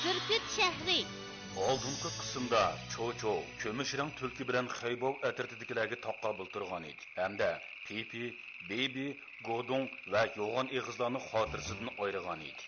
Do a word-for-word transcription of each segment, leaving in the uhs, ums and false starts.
بۈركۈت شەھىرى. ئالدىنقى قىسىمدا چوچو كۈمۈش رەڭ تۈلكە بىلەن خەيباۋ ئەترىتىدىكىلەرگە تاقابىل تۇرغان ئىدى ھەمدە پىپى، بىبى، گودۇڭ ۋە يوغان ئېغىزلارنى خاتىرىسىدىن ئايرىغان ئىدى.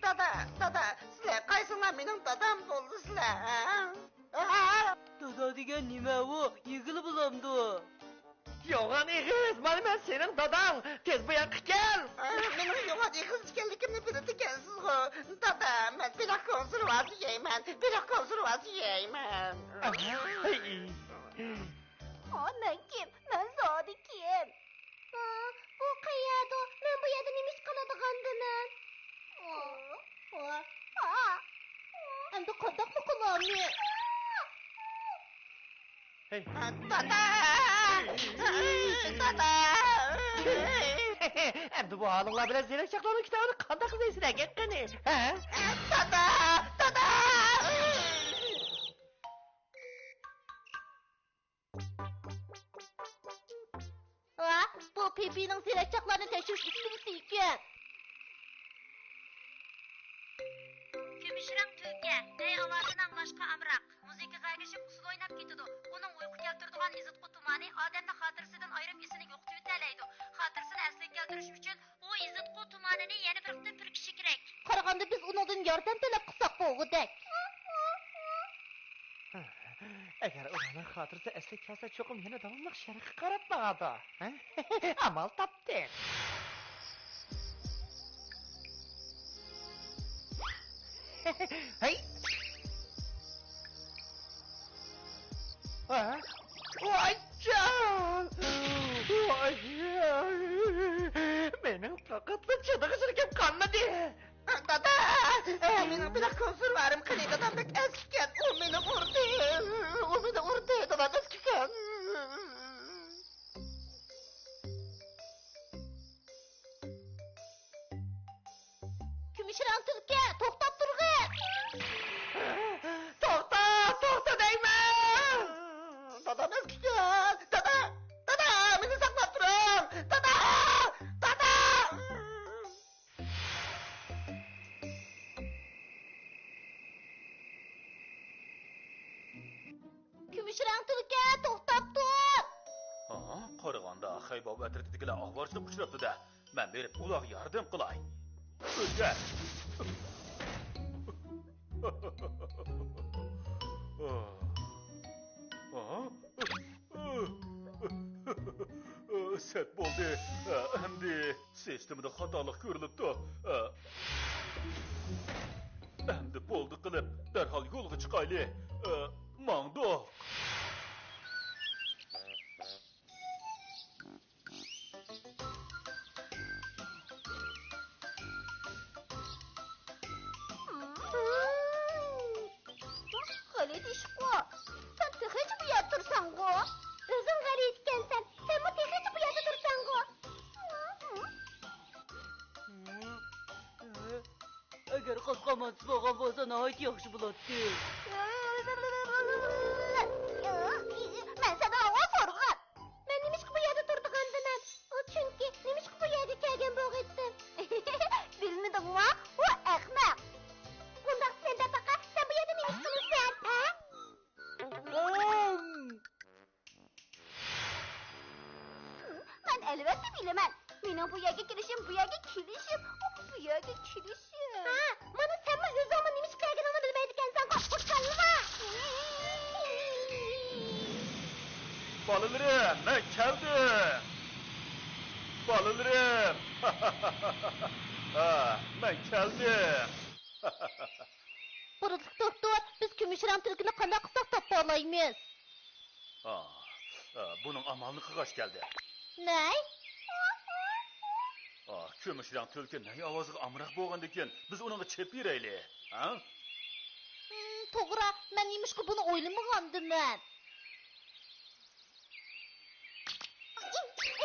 دادا، دادا، سىلەر قايسىڭلار مېنىڭ دادام بولدىسىلەر، ھە؟ دادا دېگەن نېمە ئۇ؟ ئىگىلى بولامدۇ؟ يوغان ئېغىز، مانا مەن سېنىڭ داداڭ. تېز بۇ ياققا كەل. مېنىڭ يوغان ئېغىز ئىكەنلىكىمنى بىلىدىكەنسىزغۇ. دادا، مەن بېلىق كونسېرۋاسى يەيمەن، بېلىق كونسېرۋاسى يەيمەن. ھەي. ئا، مەن كىم؟ مەن زادى كىم؟ ئا، بۇ قەيەردۇ؟ مەن بۇ يەردە نېمە ئىش قىلىدىغاندىمەن؟ ئا، ئا، ئا. ئەمدى قانداقمۇ قىلارنى؟ ھەي. دادا! دادا! ئەمدى بۇ ھالىڭلار بىلەن زېرەكچاقلارنىڭ كىتابىنى قانداق ئىزدەيسىلەركىن قېنى؟ ھە؟ دادا! دادا! ۋا، بۇ پىپىنىڭ زېرەكچاقلارنى تەكشۈرۈش ئۈسكۈنىسى ئىكەن. كۈمۈش رەڭ تۈلكە نەي ئاۋازىنى ئاڭلاشقا ئامراق. مۇزىكىغا ئەگىشىپ ئۇسسۇل ئويناپ كېتىدۇ. ئۇنىڭ ئۇيقۇ كەلتۈرىدىغان ئېزىتقۇ تۇمانى ئادەمنى خاتىرىسىدىن ئايرىپ، ئېسىنى يوقىتىۋېتەلەيدۇ. خاتىرىسىنى ئەسلىگە كەلتۈرۈش ئۈچۈن ئۇ ئېزىتقۇ تۇمانىنى يەنە بىر قېتىم پۈركۈشى كېرەك. قارىغاندا بىز ئۇنىڭدىن ياردەم تەلەپ قىلساق بولغۇدەك. ئەگەر ئۇلارنىڭ خاتىرىسى ئەسلىگە كەلسە، چوقۇم يەنە داۋاملىق شەرققە قاراپ ماڭىدۇ. ئامال تاپتىم. ھەي! ۋايجان! ۋاي! مېنىڭ پەقەتلا چىدىغۇچىلىكىم قالمىدى. دادا! مېنىڭ بېلىق كونسېرۋارىم قېنى؟ دادام بەك ئەسكىكەن. ئۇ مېنى ئۇردى. ئۇ مېنى ئۇردى. دادام ئەسكىكەن. كۈمۈش رەڭ تۈلكە، توختاپ تۇرغىن! توختا، توختا دەيمەن! دادام ئەسكىكەن! دادا! دادا! مېنى ساقلاپ تۇرۇڭ! دادا! دادا! كۈمۈش رەڭ تۈلكە، توختاپ تۇر! ھا، قارىغاندا خەيباۋ ئەترىتىدىكىلەر ئاۋارىچىلىككە ئۇچراپتۇ-دە. مەن بېرىپ ئۇلارغا ياردەم قىلاي. ئۆتە! سەت بولدى. ئەمدى سىستېمىدا خاتالىق كۆرۈلۈپتۇ. ئەمدى بولدى قىلىپ، دەرھال يولغا چىقايلى. ماڭدۇق. غەلىتە ئىشقۇ، سەن تېخىچە بۇ يەردە تۇرساڭغۇ؟ ئۆزۈڭ غەلىتە ئىكەنسەن، سەنمۇ تېخىچە بۇ يەردە تۇرساڭغۇ؟ ئەگەر قاسقان مانتىسى بولغان بولسا، ناھايىتى ياخشى بولاتتى. مەن سەندىن ئاۋۋال سورىغان. مەن نېمىشقا بۇ يەردە تۇرىدىغاندىمەن؟ ئۇ چۈنكى نېمىشقا بۇ يەرگە كەلگەن بولغىيتتىم؟ بىلمىدىڭمۇ؟ ئۇ ئەخمەق. ئۇنداق دېسەم دەپ باقا، سەن بۇ يەردە نېمە ئىش قىلىسەن، ھە؟ مەن ئەلۋەتتە بىلىمەن. مېنىڭ بۇ يەرگە كېلىشىم، بۇ يەرگە كېلىشىم، بۇ يەرگە كېلىشىم. ھە، مانا سەنمۇ ئۆزۈڭمۇ نېمە ئىش قىلىدىغىنىڭنى بىلمەيدىكەنسەن، قورقۇتقانلىما! بالىلىرىم، مەن كەلدىم! بالىلىرىم! ھە، مەن كەلدىم! قۇرۇتلۇق دوختۇر، بىز كۈمۈش رەڭ تۈلكىنى قانداق قىلساق تاپالايمىز؟ ئا، ئا، بۇنىڭ ئامالىنى قىلغاچ كەلدى. نەي؟ ئا، كۈمۈش رەڭ تۈلكە نەي ئاۋازىغا ئامراق بولغاندىكىن، بىز ئۇنىڭغا چېپىۋېرەيلى، ھە؟ ھىم، توغرا، مەن نېمىشقا بۇنى ئويلىمىغاندىمەن؟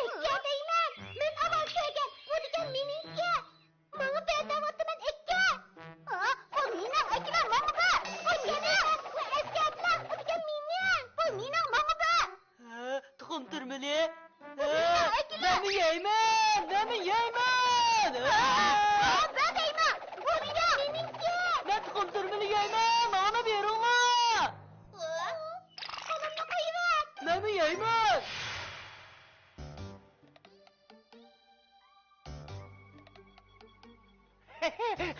ئەكە دەيمەن، مەن ئاۋاز كۆرگەن، بۇ دېگەن مېنىڭكى. ماڭا بەر دەۋاتىمەن، ئەكە! ئا، بۇ مېنىڭ، ئەكىلەر ماڭا بەر! بۇ مېنىڭ! بۇ ئەسكەرتىلەر، بۇ دېگەن مېنىڭ! بۇ مېنىڭ، ماڭا بەر! ھە، تۇخۇم تۈرمىلى؟ ھە، مېنىڭ، ئەكىلەر! مەنمۇ يەيمەن! مەنمۇ يەيمەن! مەن تۇخۇم تۈرمىنى يەيمەن، ماڭا بېرىڭلار. قولۇمنى قويۇۋەت. مەنمۇ يەيمەن.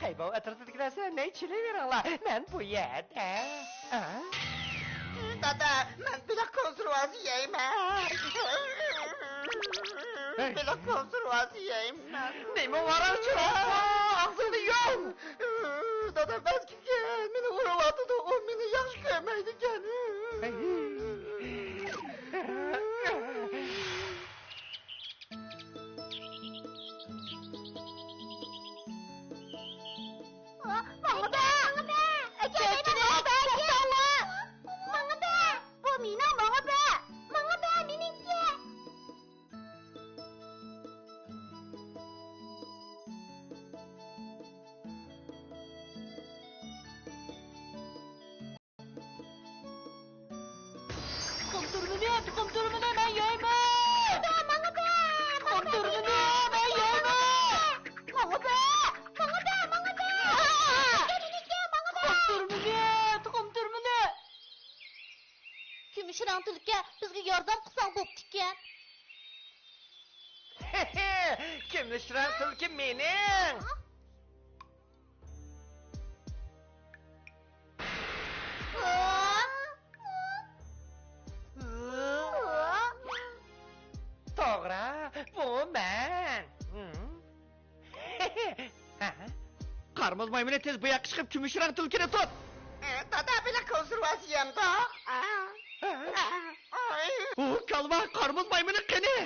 خەيباۋ ئەتراپىدىكى نەرسىلەرنى چېلىۋېرىڭلار، مەن بۇ يەردە. ھە؟ دادا، مەن بېلىق كونسېرۋاسى يەيمەن. ھەي. بېلىق كونسېرۋاسى يەيمەن. نېمە ۋاراڭ چىراغ؟ ئاغزىڭنى يۇم. دادا، بەس كېتىڭ، مېنى ئۇرۇۋاتىدۇ، ئۇ مېنى ياخشى كۆرمەيدىكەن. ھەي. ماڭا بەر! ماڭا بەر! ئەكەلمەيمەن، ماڭا بەر! ماڭا بەر! بۇ مېنىڭ، ماڭا بەر! ماڭا بەر، مېنىڭكى! تۇخۇم تۈرمىنى، تۇخۇم تۈرمىنى مەن يەيمەن! دادا، ماڭا بەر! تۇخۇم تۈرمىنى مەن يەيمەن! ماڭا بەر! ماڭا بەر! ماڭا بەر! ماڭا بەر! تۇخۇم تۈرمىنى، تۇخۇم تۈرمىنى! كۈمۈش رەڭ تۈلكە، بىزگە ياردەم قىلساڭ بوپتىكەن. كۈمۈش رەڭ تۈلكە مېنىڭ! توغرا، بۇ مەن. قار مۇز مايمۇنى، تېز بۇ ياققا چىقىپ، كۈمۈش رەڭ تۈلكىنى تۇت. دادا، بېلىق كونسېرۋاسى يەمدۇق؟ ئۇ كالۋا قار مۇز مايمۇنى قېنى؟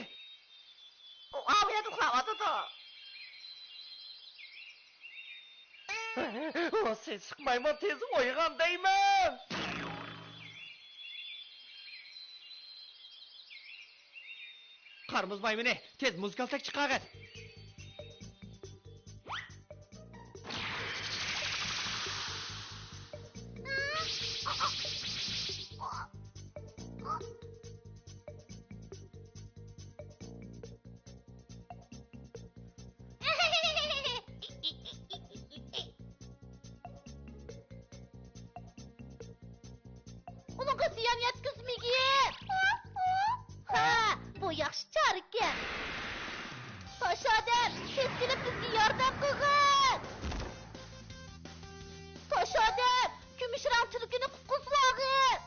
ئۇ ئاۋۇ يەردە ئۇخلاۋاتىدۇ. ئۇ سېسىق مايمۇن، تېز ئويغان دەيمەن! قار مۇز مايمۇنى، تېز مۇز كالتەك چىقارغىن! ئۇنىڭغا زىيان يەتكۈزمىگىن! ھە، بۇ ياخشى چارىكەن! تاش ئادەم، تېز كېلىپ بىزگە ياردەم قىلغىن! تاش ئادەم، كۈمۈش رەڭ تۈلكىنى قۇتقۇزۇۋالغىن!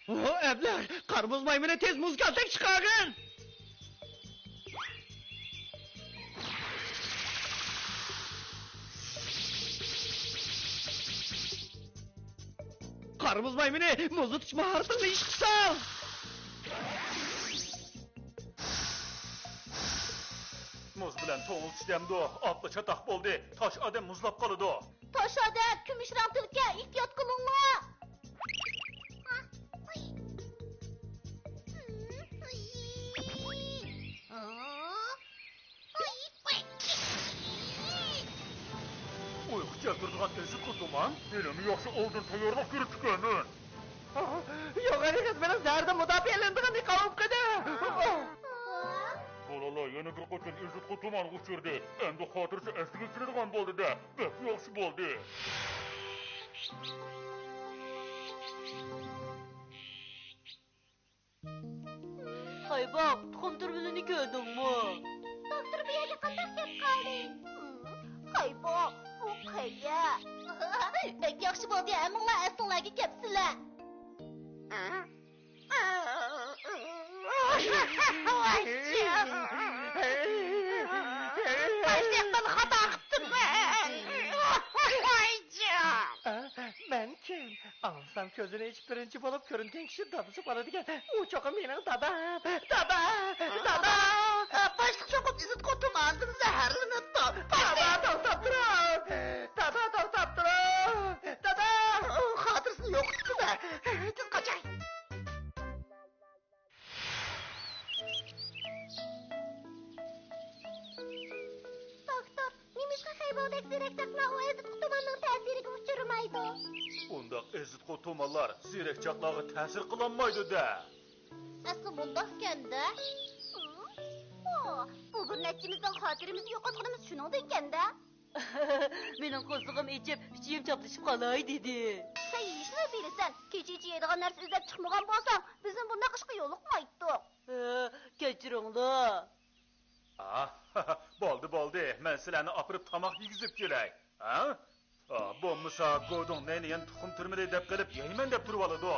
ۋو، ئەبلەخ! قار مۇز مايمۇنى، تېز مۇز كالتەك چىقارغىن! قار مۇز مايمۇنى، مۇزلىتىش ماھارىتىڭنى ئىشقا سال! مۇز بىلەن توڭلىتىش دەمدۇ، ئاپلا چاتاق بولدى، تاش ئادەم مۇزلاپ قالىدۇ. تاش ئادەم، كۈمۈش رەڭ تۈلكە، ئېھتىيات قىلىڭلار! ئۇيقۇ چەكتۈرىدىغان ئىنسۇتقا تۇمان، ھېلىمۇ ياخشى ئالدىن تەييارلىق كۆرۈپتىكەنمەن. يوغان ئېغىز مېنىڭ زەھەردىن مۇداپىئەلىنىدىغان نىقابىم قېنى؟ بالىلار يەنە بىر قېتىم ئىنسۇتقا تۇمانغا ئۇچرىدى. ئەمدى خاتىرىسى ئەسلىگە كېلىدىغان بولدى-دە، بەك ياخشى بولدى. خەيباپ، تۇخۇم تۈرمىلىنى كۆردۈڭمۇ؟ دوختۇر بۇ يەرگە قانداق كەپ قالدى؟ خەيباپ، بۇ قەيە؟ بەك ياخشى بولدى، ھەممىڭلار ئەسلىڭلارگە كەپسىلەر. باشلىق، مەن خاتا قىپتىمەن. ۋايجان! ئە، مەن كىم؟ ئاڭلىسام، كۆزىنى ئېچىپ بىرىنچى بولۇپ كۆرۈنگەن كىشى دادىسى بولىدىكەن. ئۇ چوقۇم مېنىڭ دادام. دادا! دادا! باشلىق چوقۇم ئىزىتقۇ تۇماندىن زەھەرلىنىپتۇ. دادا، توختاپ تۇرۇڭ! دادا، توختاپ تۇرۇڭ! دادا! ئۇ خاتىرىسىنى يوقىتىپتۇ-دە. تېز قاچاي! بۇنداق زېرەك چاقلار ئۇ ئەزىتقۇ تۇماننىڭ تەسىرىگە ئۇچرىمايدۇ. ئۇنداق ئەزىتقۇ تۇمانلار زېرەك چاقلارغا تەسىر قىلالمايدۇ-دە. ئەسلى مۇنداقكەن-دە. بۇ بىر نەچچىمىزنىڭ خاتىرىمىزنى يوقاتقىنىمىز شۇنىڭدىن-كەن-دە. مېنىڭ قورسىقىم ئېچىپ، ئۈچىيىم چاپلىشىپ قالاي دېدى. سەن ھېچنېمە بىلىسەن. كېچىچە يەيدىغان نەرسە ئىزدەپ چىقمىغان بولساڭ، بىزمۇ بۇنداق ئىشقا يولۇقمايتتۇق. ھە، كەچۈرۈڭلار. ئاھ، بولدى، بولدى. مەن سىلەرنى ئاپىرىپ تاماق يېگۈزۈپ كېلەي. ھە؟ ئا، بولمىسا گودۇڭ نەينى يەنە تۇخۇم تۈرمىدى دەپ قېلىپ يەيمەن دەپ تۇرۇۋالىدۇ.